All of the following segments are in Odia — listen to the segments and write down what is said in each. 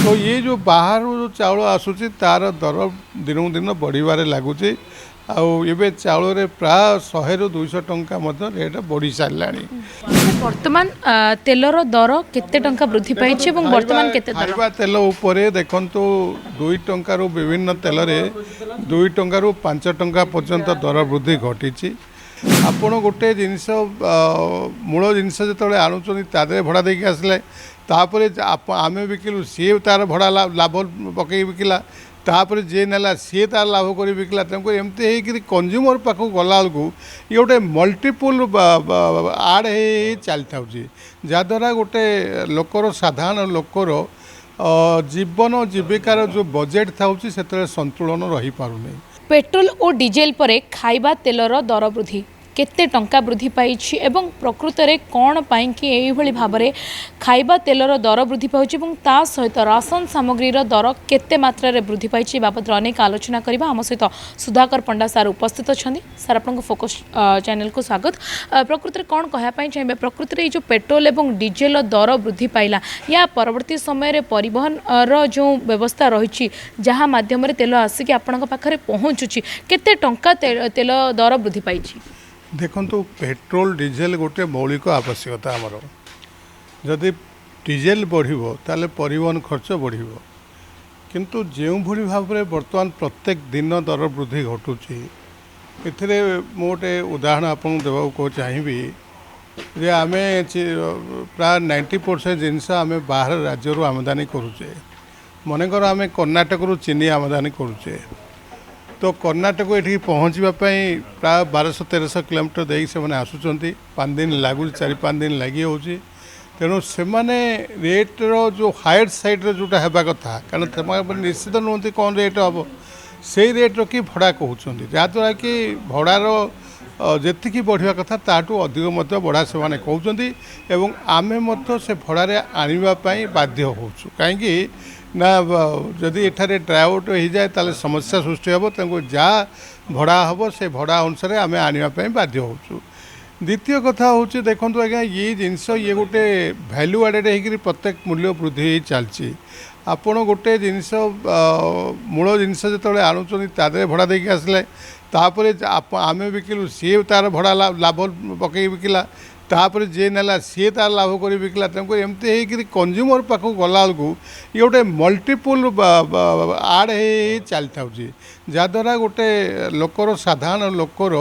ତ ଇଏ ଯେଉଁ ବାହାରୁ ଯେଉଁ ଚାଉଳ ଆସୁଛି, ତାର ଦର ଦିନକୁ ଦିନ ବଢ଼ିବାରେ ଲାଗୁଛି। ଆଉ ଏବେ ଚାଉଳରେ ପ୍ରାୟ 100ରୁ 200 ଟଙ୍କା ମଧ୍ୟ ରେଟ୍ ବଢ଼ି ସାରିଲାଣି। ବର୍ତ୍ତମାନ ତେଲର ଦର କେତେ ଟଙ୍କା ବୃଦ୍ଧି ପାଇଛି ଏବଂ ବର୍ତ୍ତମାନ କେତେ ଦର? ଖାଇବା ତେଲ ଉପରେ ଦେଖନ୍ତୁ, 2 ଟଙ୍କାରୁ, ବିଭିନ୍ନ ତେଲରେ 2 ଟଙ୍କାରୁ 5 ଟଙ୍କା ପର୍ଯ୍ୟନ୍ତ ଦର ବୃଦ୍ଧି ଘଟିଛି। ଆପଣ ଗୋଟେ ଜିନିଷ, ମୂଳ ଜିନିଷ ଯେତେବେଳେ ଆଣୁଛନ୍ତି, ତା ଦେହରେ ଭଡ଼ା ଦେଇକି ଆସିଲେ, ତାପରେ ଆମେ ବିକିଲୁ, ସିଏ ତାର ଭଡ଼ା ଲାଭ ପକେଇକି ବିକିଲା, ତାପରେ ଯିଏ ନେଲା ସିଏ ତାର ଲାଭ କରି ବିକିଲା। ତେଣୁକରି ଏମିତି ହେଇକିରି କଞ୍ଜ୍ୟୁମର ପାଖକୁ ଗଲାବେଳକୁ ଇଏ ଗୋଟେ ମଲ୍ଟିପୁଲ୍ ଆଡ଼୍ ହେଇ ହେଇ ଚାଲିଥାଉଛି, ଯାହାଦ୍ୱାରା ଗୋଟେ ଲୋକର, ସାଧାରଣ ଲୋକର ଜୀବନ ଜୀବିକାର ଯେଉଁ ବଜେଟ୍ ଥାଉଛି, ସେଥିରେ ସନ୍ତୁଳନ ରହିପାରୁନି। ପେଟ୍ରୋଲ ଓ ଡିଜେଲ ପରେ ଖାଇବା ତେଲର ଦର ବୃଦ୍ଧି କେତେ ଟଙ୍କା ବୃଦ୍ଧି ପାଇଛି ଏବଂ ପ୍ରକୃତରେ କ'ଣ ପାଇଁକି ଏଇଭଳି ଭାବରେ ଖାଇବା ତେଲର ଦର ବୃଦ୍ଧି ପାଉଛି ଏବଂ ତା ସହିତ ରାସନ ସାମଗ୍ରୀର ଦର କେତେ ମାତ୍ରାରେ ବୃଦ୍ଧି ପାଇଛି, ଏ ବାବଦରେ ଅନେକ ଆଲୋଚନା କରିବା। ଆମ ସହିତ ସୁଧାକର ପଣ୍ଡା ସାର୍ ଉପସ୍ଥିତ ଅଛନ୍ତି। ସାର୍, ଆପଣଙ୍କୁ ଫୋକସ୍ ଚ୍ୟାନେଲକୁ ସ୍ୱାଗତ। ପ୍ରକୃତରେ କ'ଣ କହିବା ପାଇଁ ଚାହିଁବେ? ପ୍ରକୃତରେ ଏଇ ଯେଉଁ ପେଟ୍ରୋଲ ଏବଂ ଡିଜେଲ ଦର ବୃଦ୍ଧି ପାଇଲା, ୟା ପରବର୍ତ୍ତୀ ସମୟରେ ପରିବହନର ଯେଉଁ ବ୍ୟବସ୍ଥା ରହିଛି, ଯାହା ମାଧ୍ୟମରେ ତେଲ ଆସିକି ଆପଣଙ୍କ ପାଖରେ ପହଞ୍ଚୁଛି, କେତେ ଟଙ୍କା ତେଲ ଦର ବୃଦ୍ଧି ପାଇଛି? ଦେଖନ୍ତୁ, ପେଟ୍ରୋଲ ଡିଜେଲ ଗୋଟେ ମୌଳିକ ଆବଶ୍ୟକତା ଆମର। ଯଦି ଡିଜେଲ ବଢ଼ିବ, ତାହେଲେ ପରିବହନ ଖର୍ଚ୍ଚ ବଢ଼ିବ। କିନ୍ତୁ ଯେଉଁଭଳି ଭାବରେ ବର୍ତ୍ତମାନ ପ୍ରତ୍ୟେକ ଦିନ ଦର ବୃଦ୍ଧି ଘଟୁଛି, ଏଥିରେ ମୁଁ ଗୋଟେ ଉଦାହରଣ ଆପଣଙ୍କୁ ଦେବାକୁ ଚାହିଁବି ଯେ ଆମେ ପ୍ରାୟ 90% ଜିନିଷ ଆମେ ବାହାର ରାଜ୍ୟରୁ ଆମଦାନୀ କରୁଛେ। ମନେକର ଆମେ କର୍ଣ୍ଣାଟକରୁ ଚିନି ଆମଦାନୀ କରୁଛେ, ତ କର୍ଣ୍ଣାଟକ ଏଠିକି ପହଞ୍ଚିବା ପାଇଁ ପ୍ରାୟ 1200 1300 କିଲୋମିଟର ଦେଇକି ସେମାନେ ଆସୁଛନ୍ତି। 5 ଦିନ ଲାଗୁଛି, 4-5 ଦିନ ଲାଗି ହେଉଛି। ତେଣୁ ସେମାନେ ରେଟ୍ର ଯେଉଁ ହାୟର ସାଇଡ଼୍ର ଯେଉଁଟା ହେବା କଥା, କାରଣ ସେମାନେ ନିଶ୍ଚିତ ନୁହନ୍ତି କ'ଣ ରେଟ୍ ହେବ, ସେଇ ରେଟ୍ ରଖି ଭଡ଼ା କହୁଛନ୍ତି, ଯାହାଦ୍ୱାରା କି ଭଡ଼ାର ଯେତିକି ବଢ଼ିବା କଥା ତାଠୁ ଅଧିକ ମଧ୍ୟ ବଢ଼ା ସେମାନେ କହୁଛନ୍ତି ଏବଂ ଆମେ ମଧ୍ୟ ସେ ଭଡ଼ାରେ ଆଣିବା ପାଇଁ ବାଧ୍ୟ ହେଉଛୁ। କାହିଁକି ନା ଯଦି ଏଠାରେ ଡ୍ରାଇଆଉଟ୍ ହେଇଯାଏ, ତାହେଲେ ସମସ୍ୟା ସୃଷ୍ଟି ହେବ। ତେଣୁ ଯାହା ଭଡ଼ା ହେବ, ସେ ଭଡ଼ା ଅନୁସାରେ ଆମେ ଆଣିବା ପାଇଁ ବାଧ୍ୟ ହେଉଛୁ। ଦ୍ୱିତୀୟ କଥା ହେଉଛି, ଦେଖନ୍ତୁ ଆଜ୍ଞା, ଇଏ ଜିନିଷ ଇଏ ଗୋଟେ ଭ୍ୟାଲ୍ୟୁ ଆଡ଼େଡ଼ ହେଇକିରି ପ୍ରତ୍ୟେକ ମୂଲ୍ୟ ବୃଦ୍ଧି ହେଇ ଚାଲିଛି। ଆପଣ ଗୋଟେ ଜିନିଷ, ମୂଳ ଜିନିଷ ଯେତେବେଳେ ଆଣୁଛନ୍ତି, ତା ଦେହରେ ଭଡ଼ା ଦେଇକି ଆସିଲେ, ତାପରେ ଆମେ ବିକିଲୁ, ସିଏ ତାର ଭଡ଼ା ଲାଭ ପକେଇକି ବିକିଲା, ତାପରେ ଯିଏ ନେଲା ସିଏ ତାର ଲାଭ କରି ବିକିଲା। ତେଣୁକରି ଏମିତି ହେଇକିରି କଞ୍ଜ୍ୟୁମର ପାଖକୁ ଗଲାବେଳକୁ ଇଏ ଗୋଟେ ମଲ୍ଟିପୁଲ୍ ଆଡ଼୍ ହେଇ ହେଇ ଚାଲିଥାଉଛି, ଯାହାଦ୍ୱାରା ଗୋଟେ ଲୋକର, ସାଧାରଣ ଲୋକର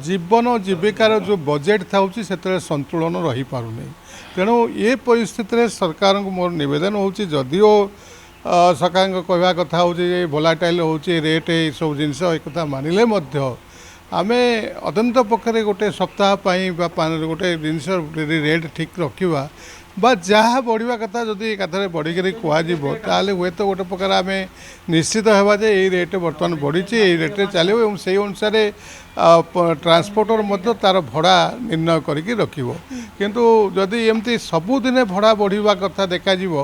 ଜୀବନ ଜୀବିକାର ଯେଉଁ ବଜେଟ୍ ଥାଉଛି, ସେଥିରେ ସନ୍ତୁଳନ ରହିପାରୁନି। ତେଣୁ ଏ ପରିସ୍ଥିତିରେ ସରକାରଙ୍କୁ ମୋର ନିବେଦନ ହେଉଛି, ଯଦିଓ ସରକାରଙ୍କ କହିବା କଥା ହେଉଛି ଯେ ଭୋଲାଟାଇଲ୍ ହେଉଛି ରେଟ୍, ଏସବୁ ଜିନିଷ, ଏ କଥା ମାନିଲେ ମଧ୍ୟ ଆମେ ଅତ୍ୟନ୍ତ ପକ୍ଷରେ ଗୋଟେ ସପ୍ତାହ ପାଇଁ ବା ଗୋଟେ ଜିନିଷ ଯଦି ରେଟ୍ ଠିକ୍ ରଖିବା ବା ଯାହା ବଢ଼ିବା କଥା ଯଦି ଏକାଥରେ ବଢ଼ିକରି କୁହାଯିବ, ତାହେଲେ ହୁଏତ ଗୋଟେ ପ୍ରକାର ଆମେ ନିଶ୍ଚିତ ହେବା ଯେ ଏଇ ରେଟ୍ ବର୍ତ୍ତମାନ ବଢ଼ିଛି, ଏଇ ରେଟ୍ରେ ଚାଲିବ ଏବଂ ସେଇ ଅନୁସାରେ ଟ୍ରାନ୍ସପୋର୍ଟର ମଧ୍ୟ ତା'ର ଭଡ଼ା ନିର୍ଣ୍ଣୟ କରିକି ରଖିବ। କିନ୍ତୁ ଯଦି ଏମିତି ସବୁଦିନେ ଭଡ଼ା ବଢ଼ିବା କଥା ଦେଖାଯିବ,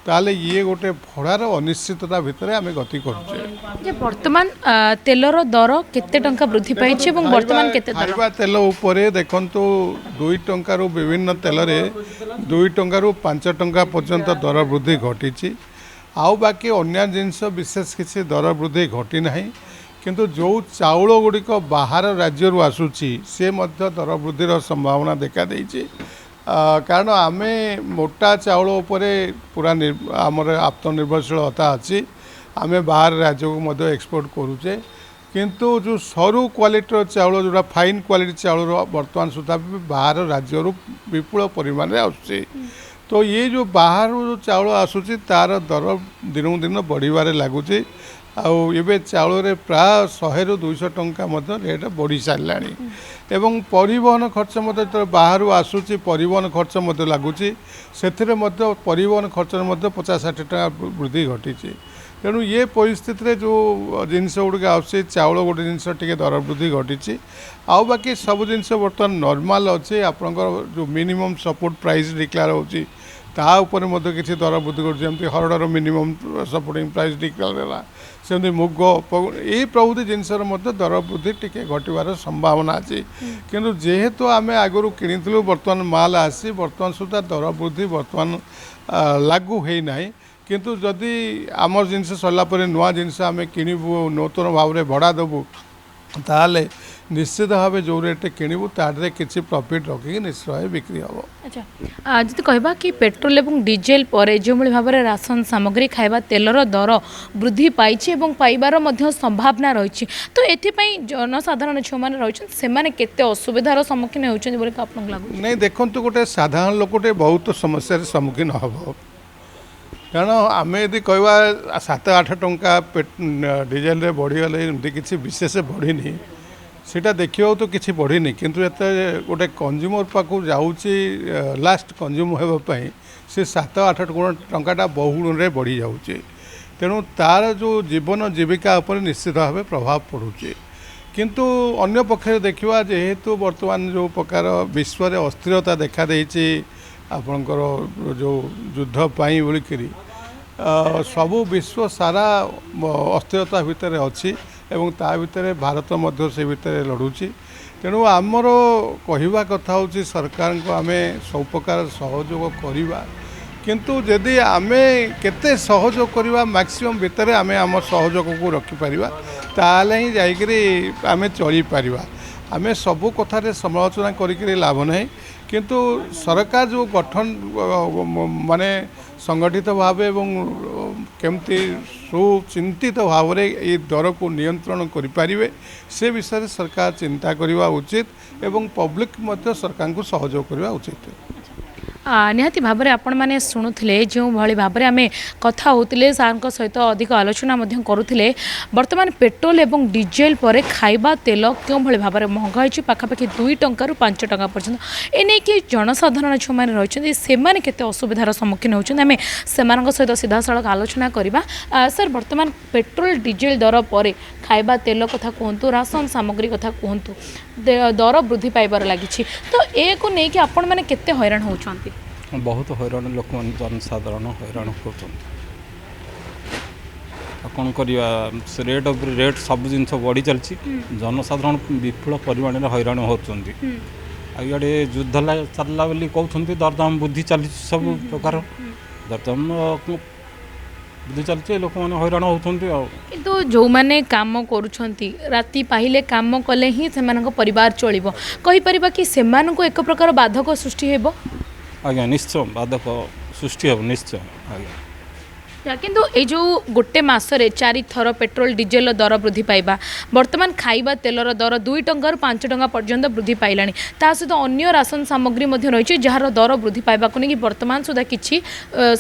ତାହେଲେ ଇଏ ଗୋଟେ ଭଡ଼ାର ଅନିଶ୍ଚିତତା ଭିତରେ ଆମେ ଗତି କରୁଛେ। ଯେ ବର୍ତ୍ତମାନ ତେଲର ଦର କେତେ ଟଙ୍କା ବୃଦ୍ଧି ପାଇଛି ଏବଂ ବର୍ତ୍ତମାନ କେତେ ଦର? ଖାଇବା ତେଲ ଉପରେ ଦେଖନ୍ତୁ, 2 ଟଙ୍କାରୁ, ବିଭିନ୍ନ ତେଲରେ 2 ଟଙ୍କାରୁ 5 ଟଙ୍କା ପର୍ଯ୍ୟନ୍ତ ଦର ବୃଦ୍ଧି ଘଟିଛି। ଆଉ ବାକି ଅନ୍ୟ ଜିନିଷ ବିଶେଷ କିଛି ଦର ବୃଦ୍ଧି ଘଟି ନାହିଁ। କିନ୍ତୁ ଯେଉଁ ଚାଉଳ ଗୁଡ଼ିକ ବାହାର ରାଜ୍ୟରୁ ଆସୁଛି, ସେ ମଧ୍ୟ ଦର ବୃଦ୍ଧିର ସମ୍ଭାବନା ଦେଖାଦେଇଛି। କାରଣ ଆମେ ମୋଟା ଚାଉଳ ଉପରେ ପୁରା ଆମର ଆତ୍ମନିର୍ଭରଶୀଳତା ଅଛି, ଆମେ ବାହାର ରାଜ୍ୟକୁ ମଧ୍ୟ ଏକ୍ସପୋର୍ଟ କରୁଛେ। କିନ୍ତୁ ଯେଉଁ ସରୁ କ୍ୱାଲିଟିର ଚାଉଳ, ଯେଉଁଟା ଫାଇନ୍ କ୍ୱାଲିଟି ଚାଉଳର, ବର୍ତ୍ତମାନ ସୁଦ୍ଧା ବି ବାହାର ରାଜ୍ୟରୁ ବିପୁଳ ପରିମାଣରେ ଆସୁଛି। ତ ଇଏ ଯେଉଁ ବାହାରୁ ଯେଉଁ ଚାଉଳ ଆସୁଛି, ତାର ଦର ଦିନକୁ ଦିନ ବଢ଼ିବାରେ ଲାଗୁଛି। ଆଉ ଏବେ ଚାଉଳରେ ପ୍ରାୟ 100ରୁ 200 ଟଙ୍କା ମଧ୍ୟ ରେଟ୍ ବଢ଼ି ସାରିଲାଣି ଏବଂ ପରିବହନ ଖର୍ଚ୍ଚ ମଧ୍ୟ, ଯେତେବେଳେ ବାହାରୁ ଆସୁଛି, ପରିବହନ ଖର୍ଚ୍ଚ ମଧ୍ୟ ଲାଗୁଛି। ସେଥିରେ ମଧ୍ୟ ପରିବହନ ଖର୍ଚ୍ଚରେ ମଧ୍ୟ 50-60 ଟଙ୍କା ବୃଦ୍ଧି ଘଟିଛି। ତେଣୁ ଇଏ ପରିସ୍ଥିତିରେ ଯେଉଁ ଜିନିଷ ଗୁଡ଼ିକ ଆସୁଛି, ଚାଉଳ ଗୋଟେ ଜିନିଷ ଟିକେ ଦର ବୃଦ୍ଧି ଘଟିଛି। ଆଉ ବାକି ସବୁ ଜିନିଷ ବର୍ତ୍ତମାନ ନର୍ମାଲ୍ ଅଛି। ଆପଣଙ୍କର ଯେଉଁ ମିନିମମ୍ ସପୋର୍ଟ ପ୍ରାଇସ୍ ଡିକ୍ଲେୟାର ହେଉଛି, ତା ଉପରେ ମଧ୍ୟ କିଛି ଦର ବୃଦ୍ଧି ଘଟୁଛି। ଯେମିତି ହରଡ଼ର ମିନିମମ୍ ସପୋର୍ଟିଂ ପ୍ରାଇସ୍ ଡିକ୍ଲେୟାର ହେଲା, ସେମିତି ମୁଗ, ଏଇ ପ୍ରଭୃତି ଜିନିଷର ମଧ୍ୟ ଦର ବୃଦ୍ଧି ଟିକେ ଘଟିବାର ସମ୍ଭାବନା ଅଛି। କିନ୍ତୁ ଯେହେତୁ ଆମେ ଆଗରୁ କିଣିଥିଲୁ, ବର୍ତ୍ତମାନ ମାଲ ଆସି ବର୍ତ୍ତମାନ ସୁଦ୍ଧା ଦର ବୃଦ୍ଧି ବର୍ତ୍ତମାନ ଲାଗୁ ହେଇନାହିଁ। କିନ୍ତୁ ଯଦି ଆମର ଜିନିଷ ସରିଲା ପରେ ନୂଆ ଜିନିଷ ଆମେ କିଣିବୁ, ନୂତନ ଭାବରେ ଭଡ଼ା ଦେବୁ, ତାହେଲେ ନିଶ୍ଚିତ ଭାବେ ଯେଉଁ ରେଟ୍ରେ କିଣିବୁ ତାଠାରେ କିଛି ପ୍ରଫିଟ୍ ରଖିକି ନିଶ୍ଚୟ ଭାବେ ବିକ୍ରି ହେବ। ଆଚ୍ଛା, ଯଦି କହିବା କି ପେଟ୍ରୋଲ ଏବଂ ଡିଜେଲ ପରେ ଯେଉଁଭଳି ଭାବରେ ରାସନ ସାମଗ୍ରୀ, ଖାଇବା ତେଲର ଦର ବୃଦ୍ଧି ପାଇଛି ଏବଂ ପାଇବାର ମଧ୍ୟ ସମ୍ଭାବନା ରହିଛି, ତ ଏଥିପାଇଁ ଜନସାଧାରଣ ଯେଉଁମାନେ ରହିଛନ୍ତି ସେମାନେ କେତେ ଅସୁବିଧାର ସମ୍ମୁଖୀନ ହେଉଛନ୍ତି ବୋଲି ଆପଣଙ୍କୁ ଲାଗୁଛି? ନାଇଁ, ଦେଖନ୍ତୁ, ଗୋଟେ ସାଧାରଣ ଲୋକଟେ ବହୁତ ସମସ୍ୟାର ସମ୍ମୁଖୀନ ହେବ। କାରଣ ଆମେ ଯଦି କହିବା 7-8 ଟଙ୍କା ଡିଜେଲରେ ବଢ଼ିଗଲେ, ଏମିତି କିଛି ବିଶେଷ ବଢ଼ିନି, ସେଇଟା ଦେଖିବାକୁ ତ କିଛି ବଢ଼ିନି। କିନ୍ତୁ ଏତେ ଗୋଟେ କନଜ୍ୟୁମର ପାଖକୁ ଯାଉଛି ଲାଷ୍ଟ କନଜ୍ୟୁମ୍ ହେବା ପାଇଁ, ସେ 7-8 ଟଙ୍କାଟା ବହୁ ଗୁଣରେ ବଢ଼ିଯାଉଛି। ତେଣୁ ତାର ଯେଉଁ ଜୀବନ ଜୀବିକା ଉପରେ ନିଶ୍ଚିତ ଭାବେ ପ୍ରଭାବ ପଡ଼ୁଛି। କିନ୍ତୁ ଅନ୍ୟ ପକ୍ଷରେ ଦେଖିବା, ଯେହେତୁ ବର୍ତ୍ତମାନ ଯେଉଁ ପ୍ରକାର ବିଶ୍ୱରେ ଅସ୍ଥିରତା ଦେଖାଦେଇଛି, ଆପଣଙ୍କର ଯେଉଁ ଯୁଦ୍ଧ ପାଇଁ ବୋଲିକିରି ସବୁ ବିଶ୍ୱ ସାରା ଅସ୍ଥିରତା ଭିତରେ ଅଛି ଏବଂ ତା ଭିତରେ ଭାରତ ମଧ୍ୟ ସେ ଭିତରେ ଲଢ଼ୁଛି। ତେଣୁ ଆମର କହିବା କଥା ହେଉଛି, ସରକାରଙ୍କୁ ଆମେ ସବୁ ପ୍ରକାର ସହଯୋଗ କରିବା। କିନ୍ତୁ ଯଦି ଆମେ କେତେ ସହଯୋଗ କରିବା, ମ୍ୟାକ୍ସିମମ୍ ଭିତରେ ଆମେ ଆମ ସହଯୋଗକୁ ରଖିପାରିବା, ତାହେଲେ ହିଁ ଯାଇକରି ଆମେ ଚଳିପାରିବା। ଆମେ ସବୁ କଥାରେ ସମାଲୋଚନା କରିକିରି ଲାଭ ନାହିଁ। କିନ୍ତୁ ସରକାର ଯେଉଁ ଗଠନ ମାନେ ସଂଗଠିତ ଭାବେ ଏବଂ କେମିତି ସୁଚିନ୍ତିତ ଭାବରେ ଏଇ ଦରକୁ ନିୟନ୍ତ୍ରଣ କରିପାରିବେ, ସେ ବିଷୟରେ ସରକାର ଚିନ୍ତା କରିବା ଉଚିତ ଏବଂ ପବ୍ଲିକ୍ ମଧ୍ୟ ସରକାରଙ୍କୁ ସହଯୋଗ କରିବା ଉଚିତ। ନିହାତି ଭାବରେ ଆପଣମାନେ ଶୁଣୁଥିଲେ ଯେଉଁଭଳି ଭାବରେ ଆମେ କଥା ହେଉଥିଲେ, ସାର୍ଙ୍କ ସହିତ ଅଧିକ ଆଲୋଚନା ମଧ୍ୟ କରୁଥିଲେ। ବର୍ତ୍ତମାନ ପେଟ୍ରୋଲ ଏବଂ ଡିଜେଲ ପରେ ଖାଇବା ତେଲ କେଉଁଭଳି ଭାବରେ ମହଙ୍ଗା ହୋଇଛି, ପାଖାପାଖି 2 ଟଙ୍କାରୁ 5 ଟଙ୍କା ପର୍ଯ୍ୟନ୍ତ। ଏନେଇକି ଜନସାଧାରଣ ଯେଉଁମାନେ ରହିଛନ୍ତି ସେମାନେ କେତେ ଅସୁବିଧାର ସମ୍ମୁଖୀନ ହେଉଛନ୍ତି, ଆମେ ସେମାନଙ୍କ ସହିତ ସିଧାସଳଖ ଆଲୋଚନା କରିବା। ସାର୍, ବର୍ତ୍ତମାନ ପେଟ୍ରୋଲ ଡିଜେଲ ଦର ପରେ ଖାଇବା ତେଲ କଥା କୁହନ୍ତୁ, ରାସନ ସାମଗ୍ରୀ କଥା କୁହନ୍ତୁ, ଦର ବୃଦ୍ଧି ପାଇବାରେ ଲାଗିଛି। ତ ଏହାକୁ ନେଇକି ଆପଣମାନେ କେତେ ହଇରାଣ ହେଉଛନ୍ତି? ବହୁତ ହଇରାଣ ଲୋକମାନେ, ଜନସାଧାରଣ ହଇରାଣ ହେଉଛନ୍ତି। ଆଉ କ'ଣ କରିବା? ସେ ରେଟ୍ ଉପରେ ରେଟ୍ ସବୁ ଜିନିଷ ବଢ଼ି ଚାଲିଛି। ଜନସାଧାରଣ ବିପୁଳ ପରିମାଣରେ ହଇରାଣ ହେଉଛନ୍ତି। ଆଉ ଇଆଡ଼େ ଯୁଦ୍ଧ ଚାଲିଲା ବୋଲି କହୁଛନ୍ତି, ଦରଦାମ ବୃଦ୍ଧି ଚାଲିଛି, ସବୁ ପ୍ରକାର ଦରଦାମ ବୃଦ୍ଧି ଚାଲିଛି, ଲୋକମାନେ ହଇରାଣ ହେଉଛନ୍ତି ଆଉ। କିନ୍ତୁ ଯେଉଁମାନେ କାମ କରୁଛନ୍ତି, ରାତି ପାହିଲେ କାମ କଲେ ହିଁ ସେମାନଙ୍କ ପରିବାର ଚଳିବ, କହିପାରିବା କି ସେମାନଙ୍କୁ ଏକ ପ୍ରକାର ବାଧକ ସୃଷ୍ଟି ହେବ? ଆଜ୍ଞା, ନିଶ୍ଚୟ ବାଧକ ସୃଷ୍ଟି ହେବ, ନିଶ୍ଚୟ ଆଜ୍ଞା। କିନ୍ତୁ ଏଇ ଯେଉଁ ଗୋଟେ ମାସରେ ଚାରିଥର ପେଟ୍ରୋଲ ଡିଜେଲର ଦର ବୃଦ୍ଧି ପାଇବା, ବର୍ତ୍ତମାନ ଖାଇବା ତେଲର ଦର 2 ଟଙ୍କାରୁ 5 ଟଙ୍କା ପର୍ଯ୍ୟନ୍ତ ବୃଦ୍ଧି ପାଇଲାଣି, ତା ସହିତ ଅନ୍ୟ ରାସନ ସାମଗ୍ରୀ ମଧ୍ୟ ରହିଛି ଯାହାର ଦର ବୃଦ୍ଧି ପାଇବାକୁ ନେଇକି ବର୍ତ୍ତମାନ ସୁଦ୍ଧା କିଛି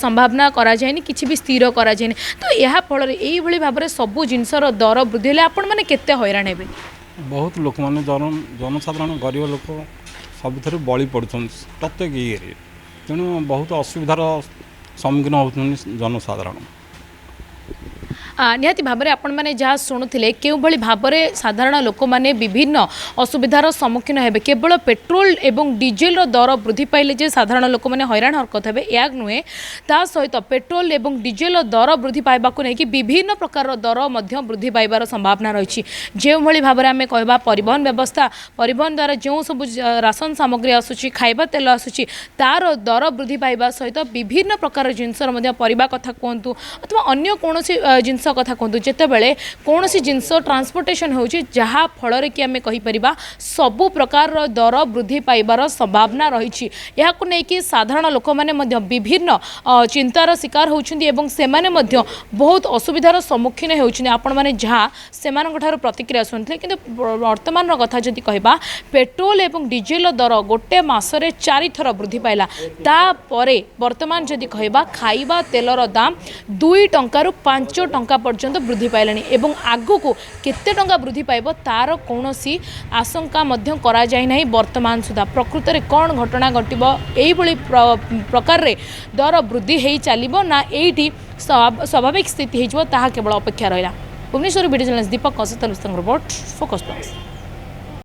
ସମ୍ଭାବନା କରାଯାଇନି, କିଛି ବି ସ୍ଥିର କରାଯାଇନି, ତ ଏହା ଫଳରେ ଏଇଭଳି ଭାବରେ ସବୁ ଜିନିଷର ଦର ବୃଦ୍ଧି ହେଲେ ଆପଣମାନେ କେତେ ହଇରାଣ ହେବେ? ବହୁତ ଲୋକମାନେ, ଜନସାଧାରଣ, ଗରିବ ଲୋକ ସବୁଥିରୁ ବଳି ପଡ଼ୁଛନ୍ତି ପ୍ରତ୍ୟେକ ଇଏରେ। ତେଣୁ ବହୁତ ଅସୁବିଧାର ସମ୍ମୁଖୀନ ହେଉଛନ୍ତି ଜନସାଧାରଣ। ନିହାତି ଭାବରେ ଆପଣମାନେ ଯାହା ଶୁଣୁଥିଲେ କେଉଁଭଳି ଭାବରେ ସାଧାରଣ ଲୋକମାନେ ବିଭିନ୍ନ ଅସୁବିଧାର ସମ୍ମୁଖୀନ ହେବେ। କେବଳ ପେଟ୍ରୋଲ ଏବଂ ଡିଜେଲର ଦର ବୃଦ୍ଧି ପାଇଲେ ଯେ ସାଧାରଣ ଲୋକମାନେ ହଇରାଣ ହରକତ ହେବେ ଏହା ନୁହେଁ, ତା ସହିତ ପେଟ୍ରୋଲ ଏବଂ ଡିଜେଲର ଦର ବୃଦ୍ଧି ପାଇବାକୁ ନେଇକି ବିଭିନ୍ନ ପ୍ରକାରର ଦର ମଧ୍ୟ ବୃଦ୍ଧି ପାଇବାର ସମ୍ଭାବନା ରହିଛି। ଯେଉଁଭଳି ଭାବରେ ଆମେ କହିବା ପରିବହନ ବ୍ୟବସ୍ଥା, ପରିବହନ ଦ୍ୱାରା ଯେଉଁ ସବୁ ରାସନ ସାମଗ୍ରୀ ଆସୁଛି, ଖାଇବା ତେଲ ଆସୁଛି, ତାର ଦର ବୃଦ୍ଧି ପାଇବା ସହିତ ବିଭିନ୍ନ ପ୍ରକାର ଜିନିଷର ମଧ୍ୟ, ପରିବା କଥା କୁହନ୍ତୁ ଅଥବା ଅନ୍ୟ କୌଣସି ଜିନିଷ କଥା କୁହନ୍ତୁ, ଯେତେବେଳେ କୌଣସି ଜିନିଷ ଟ୍ରାନ୍ସପୋର୍ଟେସନ୍ ହେଉଛି, ଯାହା ଫଳରେ କି ଆମେ କହିପାରିବା ସବୁ ପ୍ରକାରର ଦର ବୃଦ୍ଧି ପାଇବାର ସମ୍ଭାବନା ରହିଛି। ଏହାକୁ ନେଇକି ସାଧାରଣ ଲୋକମାନେ ମଧ୍ୟ ବିଭିନ୍ନ ଚିନ୍ତାର ଶିକାର ହେଉଛନ୍ତି ଏବଂ ସେମାନେ ମଧ୍ୟ ବହୁତ ଅସୁବିଧାର ସମ୍ମୁଖୀନ ହେଉଛନ୍ତି। ଆପଣମାନେ ଯାହା ସେମାନଙ୍କ ଠାରୁ ପ୍ରତିକ୍ରିୟା ଶୁଣିଥିଲେ। କିନ୍ତୁ ବର୍ତ୍ତମାନର କଥା ଯଦି କହିବା, ପେଟ୍ରୋଲ ଏବଂ ଡିଜେଲର ଦର ଗୋଟେ ମାସରେ ଚାରିଥର ବୃଦ୍ଧି ପାଇଲା। ତାପରେ ବର୍ତ୍ତମାନ ଯଦି କହିବା, ଖାଇବା ତେଲର ଦାମ 2 ଟଙ୍କାରୁ 5 ଟଙ୍କା ପର୍ଯ୍ୟନ୍ତ ବୃଦ୍ଧି ପାଇଲାଣି ଏବଂ ଆଗକୁ କେତେ ଟଙ୍କା ବୃଦ୍ଧି ପାଇବ ତାର କୌଣସି ଆଶଙ୍କା ମଧ୍ୟ କରାଯାଇ ନାହିଁ ବର୍ତ୍ତମାନ ସୁଦ୍ଧା। ପ୍ରକୃତରେ କ'ଣ ଘଟଣା ଘଟିବ? ଏଇଭଳି ପ୍ରକାରରେ ଦର ବୃଦ୍ଧି ହେଇ ଚାଲିବ ନା ଏଇଠି ସ୍ୱାଭାବିକ ସ୍ଥିତି ହେଇଯିବ, ତାହା କେବଳ ଅପେକ୍ଷା ରହିଲା। ଭୁବନେଶ୍ୱର ଭିଡ଼ିଓ ଜର୍ଣ୍ଣାଲିଷ୍ଟ ଦୀପକ ସହିତ report, focus plus.